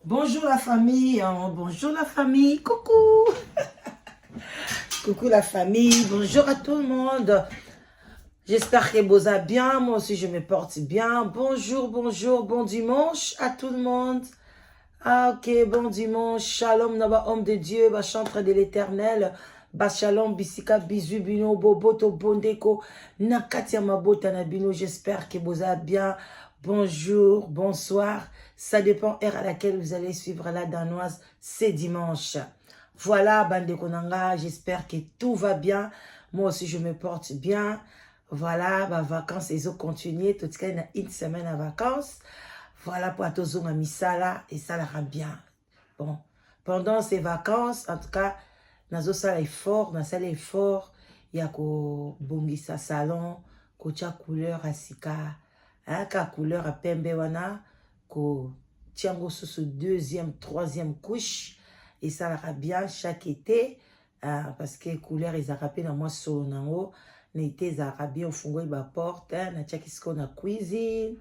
Bonjour la famille, hein, bonjour la famille, coucou. Coucou la famille, bonjour à tout le monde. J'espère que vous allez bien, moi aussi je me porte bien. Bonjour, bonjour, bon dimanche à tout le monde. Ah, ok, bon dimanche, shalom na ba homme de Dieu, ba chantre de l'Éternel. Ba shalom bisika bizu bino boboto bondeko na kati ya mabota na bino. J'espère que vous allez bien. Bonjour, bonsoir. Ça dépend heure à laquelle vous allez suivre la Danoise ce dimanche. Voilà, bandeko na nga, j'espère que tout va bien. Moi aussi, je me porte bien. Voilà, ba vacances, ils ont continué. Tout cas, il y a une semaine à vacances. Voilà, pour tozonga misala et ça la bien. Bon, pendant ces vacances, en tout cas, nazosala effort, nasala effort ya kobongisa salon, kotia couleur ya sika, ka couleur ya pembe wana, kotia yango susu deuxième, troisième couche, esalaka bien chaque été, parce que couleur ezalaka mpe na mwa solo nango, na été ezalaka bien. Ofungoli baporte, natiaki sikoyo na cuisine,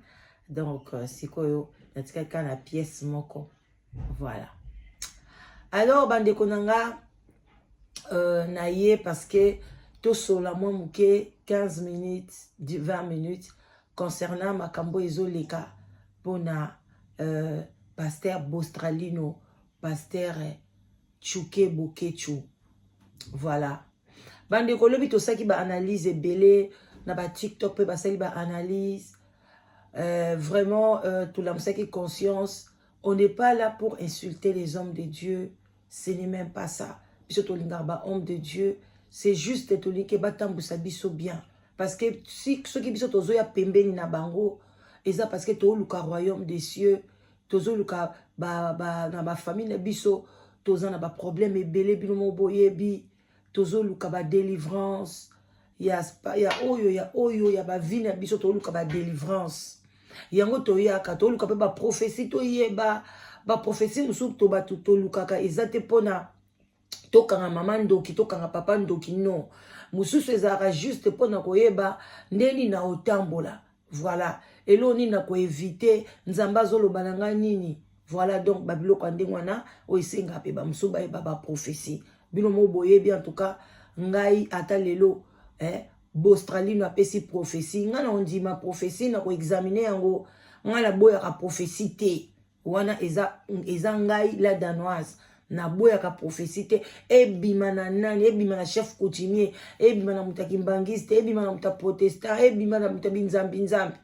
donc sikoyo natikaki kaka na pièce moko. Voilà, alors bandeko na nga, na ye parce que tosola mwa moke 15 minutes, 20 minutes concernant makambo ezoleka mpona pasteur Bostralino, pasteur Chuke Bokechu. Voilà, bandeko, lobi tosalaki baanalyse ebele na baTikTok mpe basali baanalyse. Vraiment, tolamusaki conscience. On n'est pas là pour insulter les hommes de Dieu, ce n'est même pas ça. Biso tolingaka bahomme de Dieu, c'est juste tolingi batambusa biso bien, parce que si soki biso tozoya pembeni na bango, eza parce que toluka royaume des cieux, tozoluka na bafamille na biso, toza na baproblème ebele, bino mo boyebi, tozoluka badélivrance ya oyo ya oyo ya bavie na biso, toluka badélivrance yango toyaka, toluka mpe baprophétie, toyeba baprophétie mosusu to bato tolukaka. Eza te mpona tokanga mama ndoki, tokanga papa ndoki, non. Mosusu ezalaka juste mpona koyeba ndeni na otambola. Voilà, eloko nini na koéviter, Nzambe azoloba na ngai nini. Voilà, donc babiloko ya ndenge wana oyo esengaka mpe bamosusu bayeba baprophétie. Bino mo boyebi, en tout cas ngai ata lelo, Bostralino apesi prophétie, ngai na ondima prophétie, na koexaminer yango. Ngai naboyaka prophétie te. Wana eza ngai la Danoise, naboyaka prophétie te. Ebima na nani, ebima na chef coutumier, ebima na moto ya kimbangiste, ebima na moto ya protestant, ebima na moto ya binzambi-nzambi,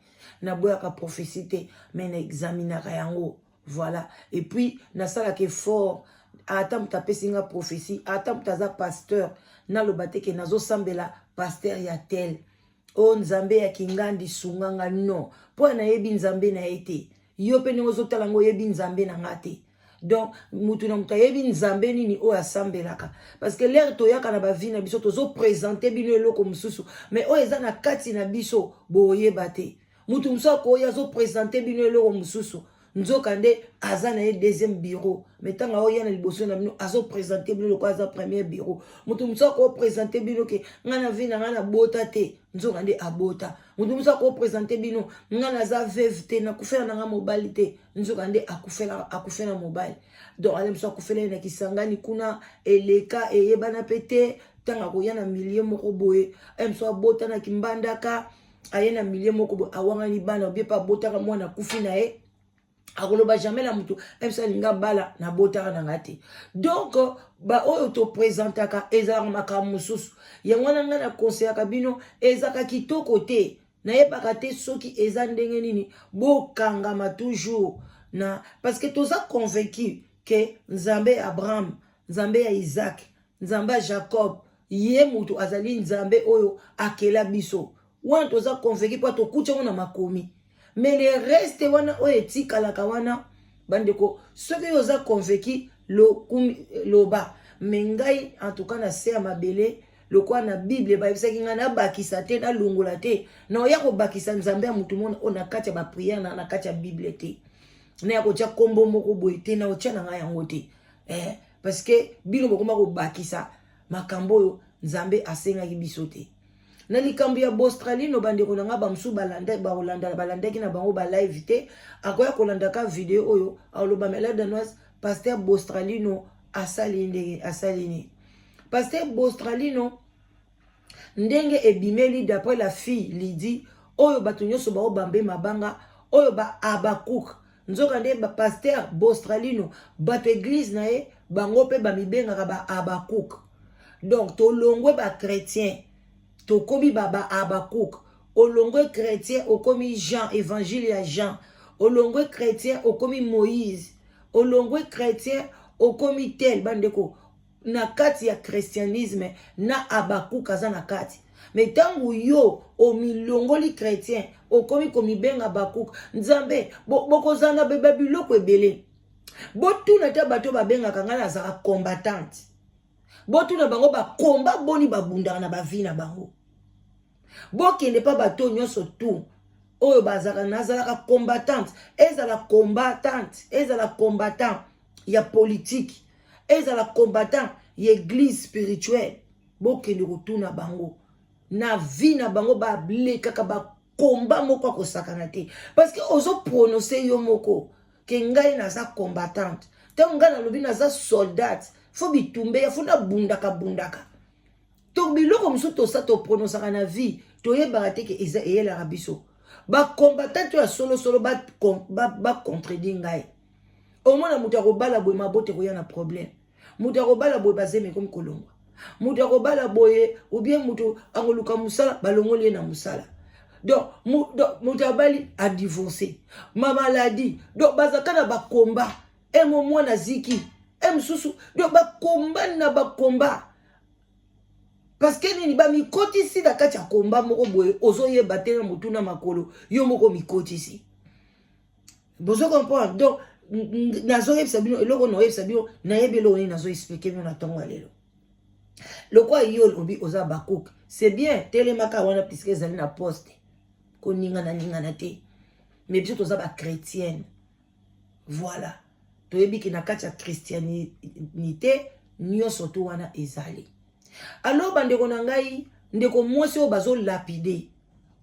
naboyaka prophétie te, mais naexaminaka yango. Voilà, et puis nasalaka effort. Ata moto apesi nga prophétie, ata moto aza pasteur, naloba te ke nazosambela pasteur ya tel oyo, Nzambe ya kingandi sunganga, non, mpo nayebi Nzambe na ye te. Yo mpe ndenge ozotala ngo, oyebi Nzambe na nga te. Donc mutu na moto ayebi Nzambe nini oyo asambelaka, parce que l'heure toyaka na bavie na biso, tozoprésenter bino eloko mosusu, mais oyo eza na kati na biso boyeba te. Mutu mosusu akoya, azoprésenter bino eloko mosusu, nzoka nde aza na ye deuxième bureau, mais ntango aoya na liboso na bino, azoprésenter bino lokola aza premier bureau. Moto mosusu akoprésenter bino ke ngai na vie na ngai nabota te, nzoka nde abota. Moto mosusu akoprésenter bino ngai naza veuve te, nakufela na ngai mobali te, nzoka nde akufela mobali. Donc ale mosusu akufela ye na Kisangani kuna, eleka eyebana mpe te. Ntango akoya na milieu moko boye, aye mosusu abotanaki mbandaka, aye na milieu moko boye, awangani bana obie mpe abotaka mwana, akufi na ye, akoloba jamais na motu mso alinga bala, nabotaka na nga te. Donc baoyo toprésentaka ezalaka makambo mosusu. Yango wana ngai naconseillaka bino, ezalaka kitoko te, nayebaka te soki eza ndenge nini, bokangama toujours na, parce que toza convaincu ke Nzambe ya Abraham, Nzambe ya Isaac, Nzambe ya Jacob, ye motu azali Nzambe oyo akela biso. Wana toza convaincu mpo tokuti yango na makomi. Mais le reste wana oyo etikalaka wana, bandeko, soki oyo oza convaincu, loba. Mais ngai en tout cas, na se ya mabele, lokola na Bible bayebisaki ngai nabakisa te, nalongola te, na oya kobakisa Nzambe ya motu mona oyo na kati ya baprière na kati ya Bible te, na ya kotia nkombo moko boye te, na otia na ngai yango te, parce que bino bokoma kobakisa makambo oyo Nzambe asengaki biso te. Na likambo ya Bostralino, bandeko na nga, bamosusu balandaki na bango balive te. Akoya kolandaka video oyo, aloba: "Mais la Danoise, pasteur Bostralino asali ndenge asali nini?" Pasteur Bostralino, ndenge ebimeli d'après la fille Lydie, oyo bato nyonso baobambe mabanga, oyo ba Abakuk, nzoka nde bapasteur Bostralino, bato église na ye, bango mpe bamibengaka ba Abakuk. Donc tolongwe bachrétien, tokomi ba Abakuk. Olongwe chrétien, okomi Jean, évangile ya Jean. Olongwe chrétien, okomi Moïse. Olongwe chrétien, okomi tel. Bandeko, na kati ya christianisme na Abakuk aza na kati. Mais ntango yo omilongoli chrétien, okomi komibenga Bakuk, Nzambe, bokozala na babiloko ebele. Botuna te bato babengaka ngai nazalaka combattante. Botuna bango bakomba boni babundaka na bavie na bango. Bokende mpa bato nyonso tu oyo bazalaka nazalaka combattante, ezala combattante, ezala combattant ya politique, ezala combattant ya église spirituelle. Bokende kotuna bango na vie na bango, balekaka bakomba moko akosakana te, parce que ozoprononce yo moko ke ngai naza combattante. Ntango ngai nalobi naza soldate, faut bitumba ya, faut nabundaka bundaka. To biloko mosusu tosa toprononçaka na vie, toyebaka te ke eza eyelaka biso. Bacombattant oyo ya solosolo bacontredire ngai. Omona moto akobala boye, mabota ekoya na problème. Moto akobala boye, bazemi ekomi kolongwa. Moto akobala boye, ou bien moto akoluka mosala, balongoli ye na mosala. Donc moto abali, adivorce, mamaladi. Donc bazalaka na bakomba emo mwana ziki e mosusu. Donc bakomba na bakomba, parce que nini? Bamikotisi na kati ya komba moko boye, ozoyeba te na motu na makolo, yo moko mikotisi. Bozo comprendre? Donc nazoyebisa bino eloko, naoyebisa bino, nayebi eloko nini nazoexpliquer bino na ntongo ya lelo. Lokwa yo olobi oza Bakuk, c'est bien, telemaka wana, puisque ezali na poste koningana ningana te. Mais biso toza bachrétienne, voilà, toyebi ke na kati ya christianité nyonso to wana ezali. Alors bandeko na ngai, ndeko mwasi oyo bazolapider,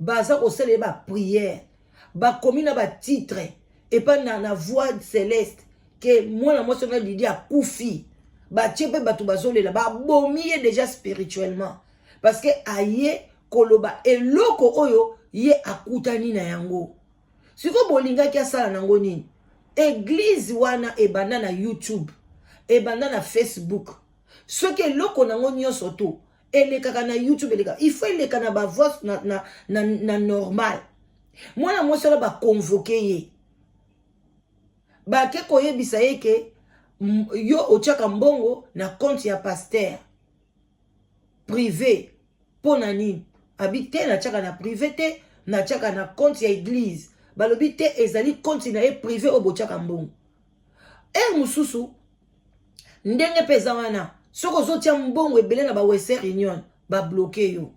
baza kosalela ye baprière, bakomi na batitre epa na Voix Céleste ke mwana mwasi wana Lidi akufi. Batie mpe bato bazolela, babomi ye déjà spirituellement, parce que aye koloba eloko oyo ye akutani na yango. Sikoyo bolingaki asala nango nini? Église wana ebanda na YouTube, ebanda na Facebook. Soki eloko nango nyonso to elekaka na YouTube, elekaka, il faut eleka na bavoice na normal. Mwana mwasi wana baconvoquer ye, bake koyebisa ye ke yo otiaka mbongo na compte ya pasteur privé, mpo na nini? Abi te, natiaka na privé te, natiaka na compte ya église. Balobi te, ezali compte na ye privé oyo botiaka mbongo. Heure mosusu ndenge mpe eza wana, soki ozotia mbongo ebele na baWestern Union, babloquer yo.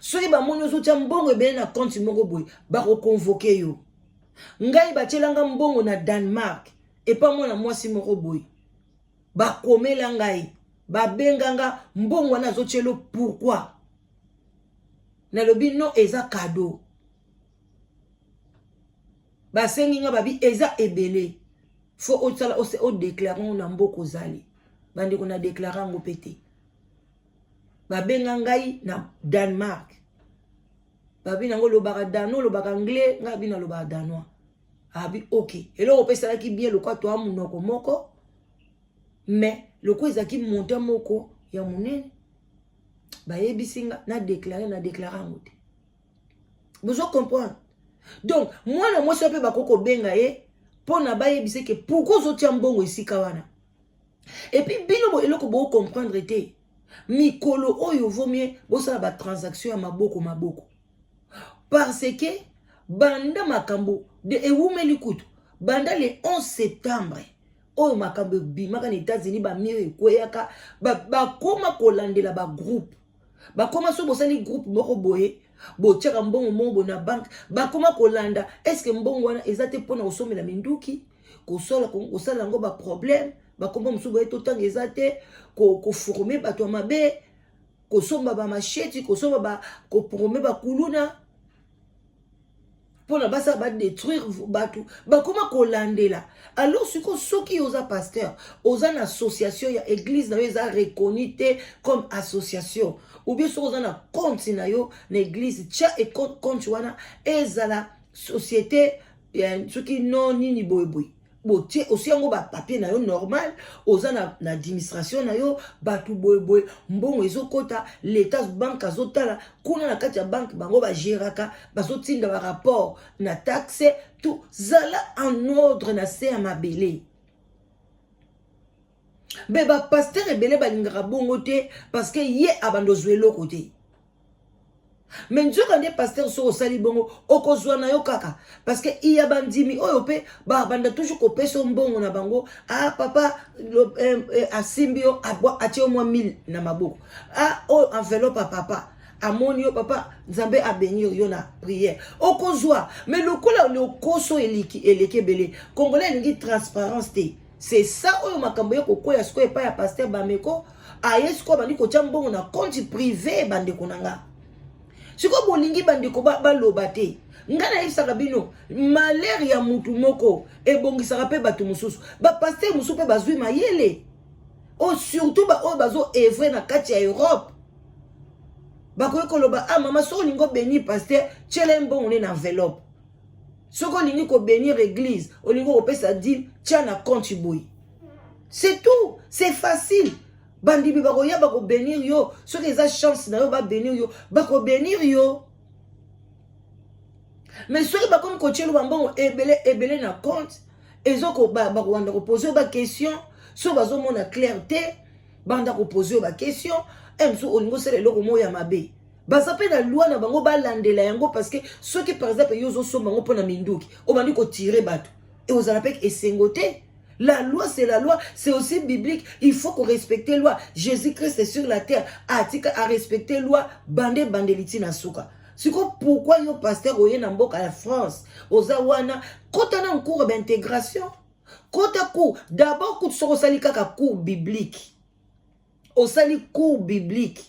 Soki bamoni ozotia mbongo ebele na compte moko boye, bakoconvoquer yo. Ngai batielanga mbongo na Danemark epa mwana mwasi moko boye. Bakomela ngai, babenganga, mbongo wana azotielo pourquoi? Nalobi non, eza cadeau. Basengi nga, babi eza ebele, faut osala odéclarer ngo na mboka ozali. Bandeko, na déclarer yango mpe te. Babenga ngai na Danemark, babi nango olobaka danois, olobaka anglais? Ngai abi nalobaka danois. Abi ok, eloko mpe esalaki bien lokwa toa monoko moko, mais lokwa ezalaki montant moko ya monene. Bayebisi nga na déclarer, na déclarer yango te. Bozo comprendre? Donc mwana mwasi oyo mpe bakoki kobenga ye mpo na bayebisa ke pourquoi ozotia mbongo esika wana. Et puis bino eloko bocomprendre te, mikolo oyo vaut mieux bosala batransaction ya maboko maboko, parce que banda makambo de ewumeli kutu, banda le 11 septembre oyo makambo ebimaka na États-Unis, bamurs ekweyaka, bakóma kolandela bagroupe. Bakóma so bosali groupe moko boye, botiaka mbongo moko boye na banque, bakóma kolanda est-ce mbongo wana eza te mpona kosomela minduki, kosala yango baproblème. Bakóma mosusu boye, totanga eza te koformer bato ya mabe. Kosomba bamasheti, kosomba ba, koprome bakuluna mpona basala badétruire bato, bakoma kolandela. Alors sikoyo, soki oza pasteur, oza na association ya église na yo, eza reconnu te comme association, ou bien soki oza na compte na yo na église, tia compte wana ezala société, soki no nini boyeboye, botie osi yango bapapier na yo normal, oza na administration na yo, bato boyeboye, mbongo ezokɔta, leta, banque azotala kuna na kati ya banque, bango bagéraka, bazotinda barapport na taxe, tout zala en ordre na se ya mabele. Mpe bapasteur ebele balingaka bongo te, parce que ye abanda ozwa eloko te. Mais nzoka nde pasteur, soki osali bongo, okozwa na yo kaka, parce que iya bandimi oyo mpe babanda toujours kopesa yo mbongo na bango. Ah, papa asimbi yo, atie yo mwa 1000 na maboko. Ah, oyo enveloppe ya papa, amoni yo, papa, Nzambe abénir yo na prière, okozwa. Mais lokola lokoso eleki, eleki ebele, Congolais elingi transparence te. C'est ça oyo makambo ye kokwea sikoyo epai ya pasteur Bameko. Aye sikoyo, bandi kotia mbongo na compte privé. Bandeko na nga, sikoyo bolingi bandeko baloba te. Ngai nayebisaka bino, malheur ya mutu moko ebongisaka mpe bato mosusu. Bapasteur mosusu mpe bazwi mayele oyo, surtout baoyo bazo œuvrer na kati ya Europe, bakoki koloba: "Ah mama, soki olingi obénir pasteur, tiela mbongo nde na enveloppe. Soki olingi kobénir église, olingi kopesa dîme, tia na compte boye." C'est tout, c'est facile. Bandimi bakoya, bakobénir yo. Soki eza chance na yo, babénir yo, bakobénir yo. Mais soki bakomi kotiela bambongo ebele ebele na compte, bakobanda kopose yo baquestion. So bazomona clair te, banda kopose yo baquestion. E mosusu olingi osala eloko moko ya mabe, baza mpe na loi na bango, balandela yango. Parce que soki par exemple yo ozosomba yango mpona minduki, obandi kotirer bato, ekozala mpe esengo te. La loi, c'est la loi, c'est aussi biblique. Il faut qu'on respecte loi. Jésus-Christ est sur la terre, atika arespecte loi bande bandeli ntina suka. Siko pourquoi yo pasteur oye na mboka ya France, oza wana, kota na cours d'intégration, kota cours d'abord. Kutu soki osali kaka cours biblique, osali cours biblique,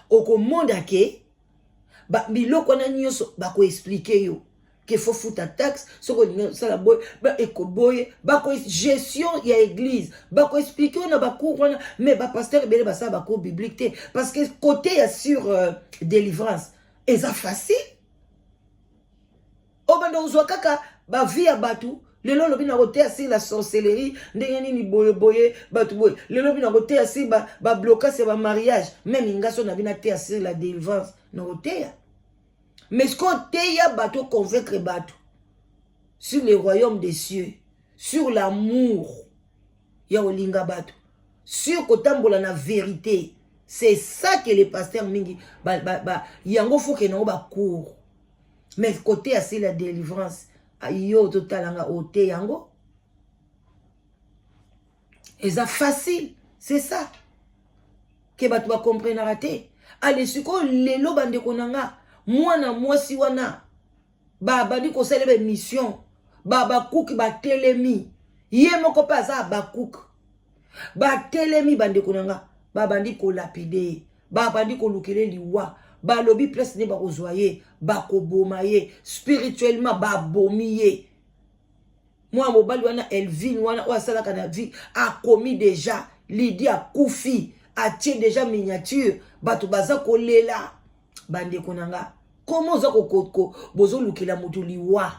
okomona ke biloko wana nyonso bakoexpliquer yo ke faut futa taxe. Soki olingi osala boye, boye bako gestion ya église, bakoexpliquer yo na bacours wana. Mais bapasteur ebele basala bacours biblique te, parce que côté ya sur délivrance eza facile. Obanda kozwa kaka bavie ya bato. Lelo olobi na koteya sur la sorcellerie, ndenge nini boyeboye, bato boye. Lelo olobi na koteya sur bablocage ya bamariage. Même nga so na bino ateya sur la délivrance, na koteya. Mais ce koteya bato, convaincre bato sur le royaume des cieux, sur l'amour ya kolinga bato, sur kotambola na vérité, c'est ça que les pasteurs mingi ba, yango faut ke nango bacours. Mais côté ya sur la délivrance, yo totalanga ote yango eza facile. C'est ça ke bato bakomprenaka te. Ale sikoyo lelo, bandeko na nga, mwana mwasi wana babandi kosala baémission, babakuki batelemi, ye moko mpe aza abakuki, batelemi. Bandeko na nga, babandi kolapider ye, babandi kolukela liwa, balobi place nde bakozwa ye, bakoboma ye spirituellement, babomi ye. Mwana mobali wana Elvin wana oyo asalaka na vie, akomi déjà Lidi akufi, atie déjà miniature, bato baza kolela. Bandeko na nga, koma oza bozolukela moto liwa,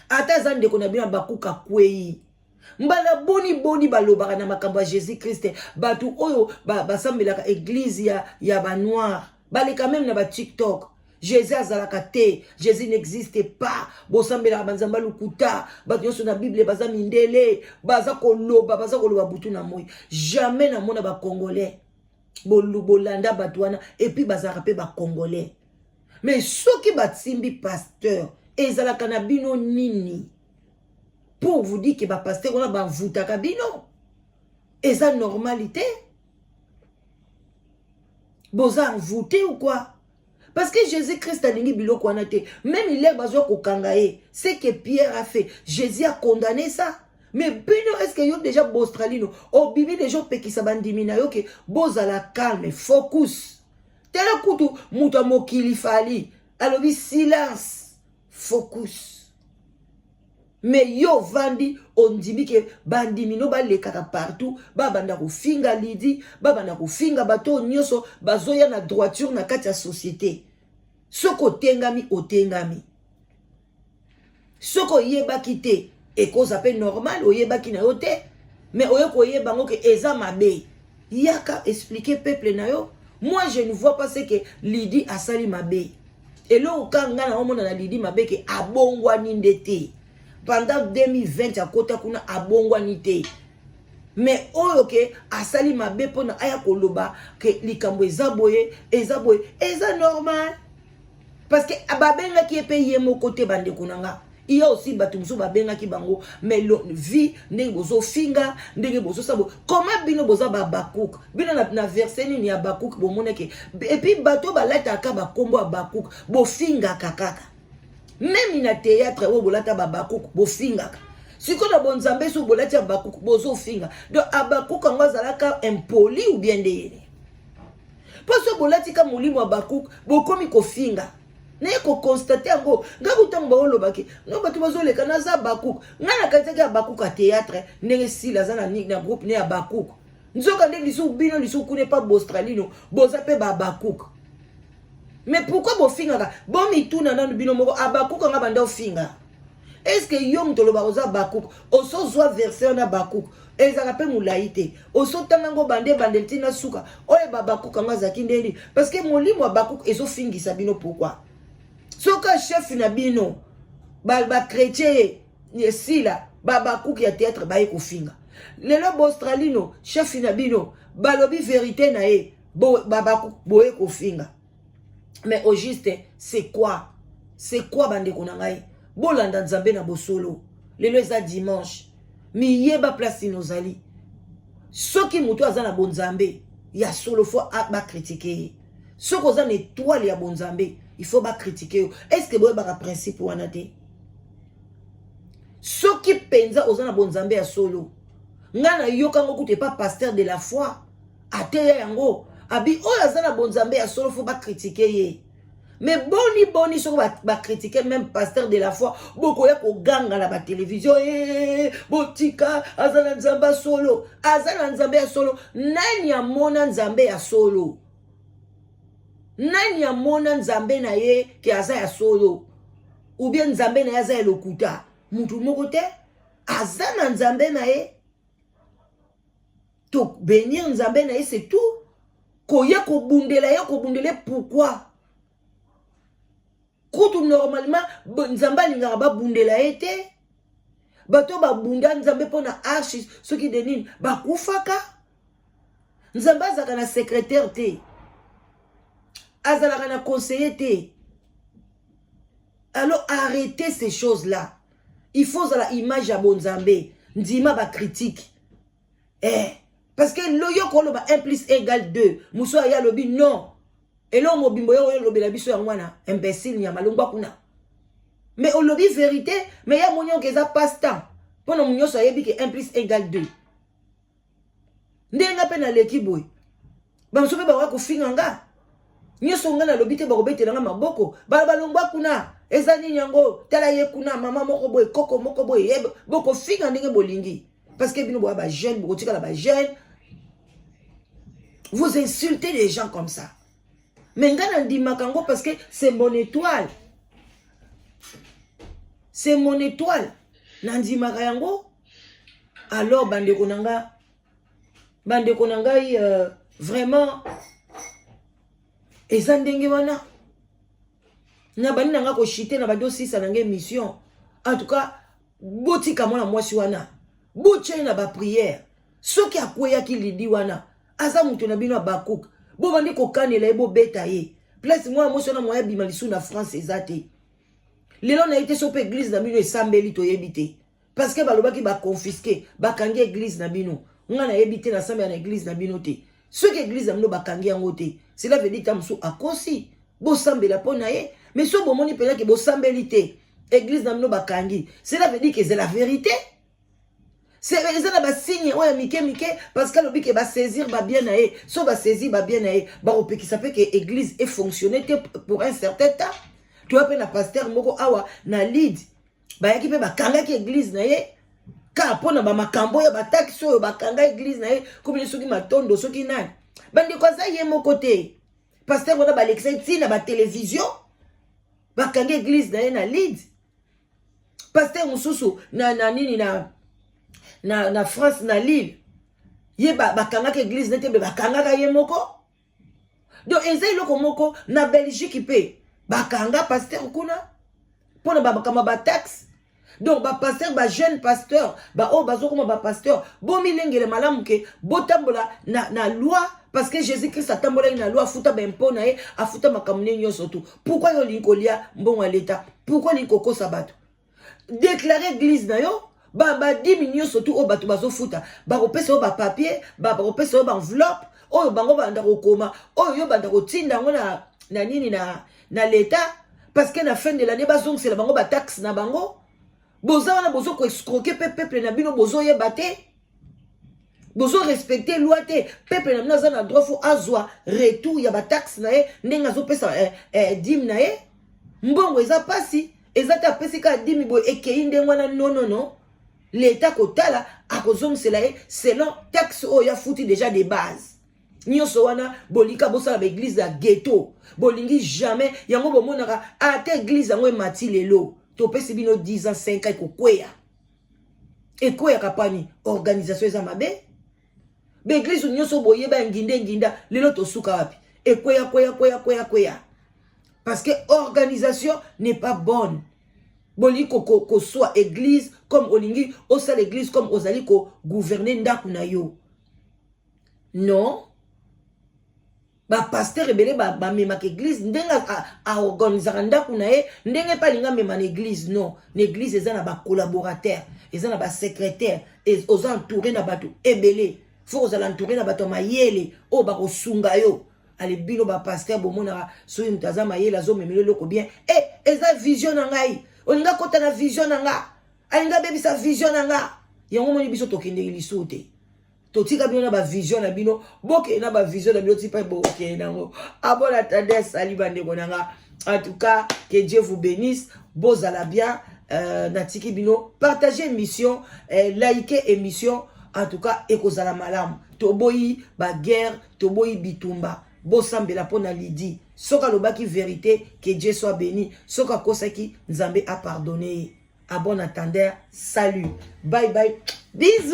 ata aza ndeko na bino, bakuka kwei mbala boni boni. Balobaka na makambo ya Jésus Christ, bato oyo basambelaka église ya banoir, baleka même na baTikTok: "Jésus azalaka te, Jésus n'existe pas, bosambelaka banzambe lokuta, bato nyonso na Bible baza mindele." Baza koloba, baza koloba butu na moi. Jamais namona bacongolais bolanda bato wana. Et puis bazalaka mpe bacongolais. Mais soki batimbi pasteur, ezalaka na bino nini? Pour vous dire ke bapasteur wana bavutaka bino, eza normalité, boza envoûté ou quoi? Parce que Jésus Christ alingi biloko wana te. Même ilere bazwa kokanga ye, ce que Pierre a fait, Jésus a condamné ça. Mais bino, est ce que yo déjà, Bostralino, obimi déjà, opekisa bandimi na yo ke bozala calme, focus? Tala kutu moto ya mokili Fally alobi silence, focus. Mais yo ovandi, ondimi ke bandimi no balekaka partout, babanda kofinga Lidi, babanda kofinga bato oyo nyonso bazoya na droiture na kati ya société. Soki otengami, otengami. Soki oyebaki te, ekoza mpe normal, oyebaki na yo te. Mais oye koyeba yango ke eza mabe, yaka expliquer peuple na yo. Moi, je ne vois pas ce que Lidi asali mabe. Eloko ka ngai na omona na Lidi mabe, ke abongwani nde te. Pendant 2020 akota kuna, abongwani te. Mais oyo ke asali mabe mpona aya koloba ke likambo eza boye, eza boye, eza normal, parce que babengaki ye mpe ye moko te. Bandeko na nga, iya aussi bato mosusu babengaki bango. Mais vie ndenge bozofinga, ndenge bozosala bo, comment bino boza babakuk? Bino na verset nini ya Bakuk bomonaki? Et puis bato balataka bakombo ya Bakuk, bofingaka kaka. Même na théâtre oyo bolata babakuk, bofingaka. Sikoyo na bonzambe, so bolati ya Bakuk, bozofinga. Donc Abakuk yango azalaka impoli ou bien ndeyene? Mpo so bolati ka molimo ya Bakuk, bokomi kofinga. Naye koconstater yango ngai kutango baolobaki no, bato bazoleka naza Bakuk. Ngai nakanisaki ya Bakuk ya théâtre, ndenge sila aza na groupe ne ya Bakuk. Nzoka nde lisusu bino lisusu kuna epa Bostralino boza mpe babakuk. Mais pourquoi bofingaka? Bomituna nanu bino moko, Abakuk anga banda ofinga. Est ce que yo moto olobaka oza Bakuk, osozwa verset wana? Bakuk ezalaka mpe molai te. Osotanga yango bande ebandeli ntina suka, oyo babakuk yango azalaki ndeni? Parce que molimo ya Bakuk ezofingisa bino. Pourquoi? Soki chef na bino bachrétien ba esila, babakuk ya théâtre baye kofinga. Lelo Bostralino, chef na bino, balobi vérité na ye, babakuk boye kofinga. Mais au juste, c'est quoi? C'est quoi? Bandeko na ngai, bolanda Nzambe na bosolo. Lelo eza dimanche, miyeba place nini ozali. Soki moto aza na bonzambe ya solo, faut bacritiquer ye. Soki oza na étoile ya bonzambe, il faut bacritiquer yo. Est ce que boyebaka principe wana te? Soki mpenza oza na bonzambe ya solo, ngai nayokango kutu epa pasteur de la foi, ateya yango, abi oyo aza na bonzambe ya solo, faut bacritiquer ye. Mais boni boni soki bacritiquer même pasteur de la foi, bokoya koganga na batélévision: e botika, aza na Nzambe ya solo, aza na Nzambe ya solo. Nani amona Nzambe ya solo? Nani amona Nzambe na ye ke aza ya solo ou bien Nzambe na ye aza ya lokuta? Mutu moko te aza na Nzambe na ye. Tobénir Nzambe na ye, c'est tout. Koya kobundela ye, kobundela ye pourquoi? Kutu normalement Nzambe alingaka babundela ye te. Bato babunda Nzambe mpo na arche soki de nini, bakufaka. Nzambe azalaka na secrétaire te, azalaka na conseiller te. Alors arrêtez ces choses là. Il faut ozala image ya bonzambe, ndima bacritique, eh, parce que yo koloba 1 plus 1 égale 2, mosu aye alobi non. Eloko mobimbo yo oyo olobela biso yango wana, imbécile, nyama, longwa kuna. Mais olobi vérité, mais ya moni oke eza passe temps mpona mo nyonso ayebi ke 1 plus 1 égale 2. Ndenge nga mpe naleki boye, bamosu mpe bakoka kofinga nga nyonso. Nga nalobi te, bakobetela nga maboko, balongwa kuna. Eza nini yango? Tala ye kuna, mama moko boye, koko moko boye. Bokofinga ndenge bolingi, parce que bino boya bajeune, bokotikala bajeune. Vous insultez les gens comme ça. Mais nga nandimaka yango parce que c'est mon étoile, c'est mon étoile, nandimaka yango. Alors bandeko na nga, bandeko na ngai, vraiment eza ndenge wana. Na bandi na nga koshite na bandi osisa na nga émission. En tout cas, botika mwana mwasi wana, botia ye na baprière. Soki akweyaki, Lidi wana aza moto na bino ya Bakuk, bobandi kokanela ye, bobeta ye place. Mwana mwasi wana, moya bima lisusu na France eza te. Lelo na ye te. So mpe église na bino esambeli, toyebi te, parce que balobaki baconfisquer, bakangi église na bino. Nga nayebi te, nasambela na église na bino te. Soki église na bino bakangi yango te, cela veut dire ta mosusu akosi. Bosambela mpo na ye. Mais so bomoni mpenza ke bosambeli te, église na bino bakangi, cela veut dire que c'est la vérité. Eza na basigne oyo ya mike mike, parce que alobi ke basaisir babien na ye. So basaisir babien na ye, bakopekisa mpe ke église efonctionne te pour un certain temps. Toya mpe na pasteur moko awa na Leeds, bayaki mpe bakangaki église na ye kaka mpo na bamakambo oyo, bataxe oyo. Bakanga église na ye komini soki matondo, soki nani. Bandeko, aza ye moko te. Pasteur wana balekisaki ntina batelevizio, bakangi église na ye na Leeds. Pasteur mosusu na nini, na France, na Lille, ye bakangaka église nete mpe bakangaka ye moko. Donc eza eloko moko. Na Belgique mpe bakanga pasteur kuna mpona bamakambo bataxe. Donc bapasteur, bajeune pasteur, baoyo bazokoma bapasteur, bomilengele malamu ke botambola na loi, parce que Jésus Christ atambolaki na loi, afuta baimpôt na ye, afuta makambo ne nyonso tu. Pourquoi yo olingi kolia mbongo ya leta? Pourquoi olingi kokosa bato? Déclare église na yo, badîme nyonso tu oyo bato bazofuta, bakopesa yo bapapier, bakopesa yo baenveloppe oyo bango banda kokoma, oyo yo banda kotinda yango na nini, na leta, parce que na fin de l'année bazongisela bango bataxe na bango. Boza wana, bozo koescroquer mpe peuple na bino, bozoyeba te, bozorespecte loi te. Peuple na bino aza na droit, faut azwa retour ya bataxe na ye ndenge azopesa dîme na ye. Mbongo eza mpasi, eza te apesi kaka dîme boye, ekei ndenge wana. Non, leta kotala, akozongisela ye selon taxe oyo afuti déjà de base. Nyonso wana bolika bosala baéglise ya ghetto, bolingi jamais yango. Bomonaka ata église yango emati lelo, topesi bino 10 ans, 5 ans, ekokweya. Ekweyaka pani organisation eza mabe. Baéglise nyonso boyeba ya nginda nginda, lelo tosuka wapi? Ekweya, kweya, kweya, kweya, kweya, parce que organisation n'est pas bonne. Bolingi koswa église comme olingi osala église, comme ozali kogouverne ndako na yo. Non, bapasteur ebele bamemaka église ndenge aorganisaka ndako na ye, ndenge mpe alingi amema na église. Non, na église eza na bacollaborateur, eza na basecrétaire, oza entouré na bato ebele. Faut kozala entouré na bato ya mayele oyo bakosunga yo. Ale bino bapasteur, bomonaka soki moto aza mayele, azomemela eloko bien. E eza vision na ngai, olingi akota na vision na nga, alingi abebisa vision na nga. Yango moni biso tokendeki lisusu te. Totika bino na bavision na bino, bokende na bavision na bino ti mpe bokende nango. À bon entendeur, esali bandeko na nga. En tout cas, que Dieu vous bénisse, bozala bien. Natiki bino, partager émission, like émission. En tout cas, ekozala malamu. Toboyi baguerre, toboyi bitumba. Bosambela mpo na Lidi. Soki alobaki vérité, que Dieu soit béni. Soki akosaki, Nzambe apardonne ye. À bon entendeur, salut, bye bye, bisous.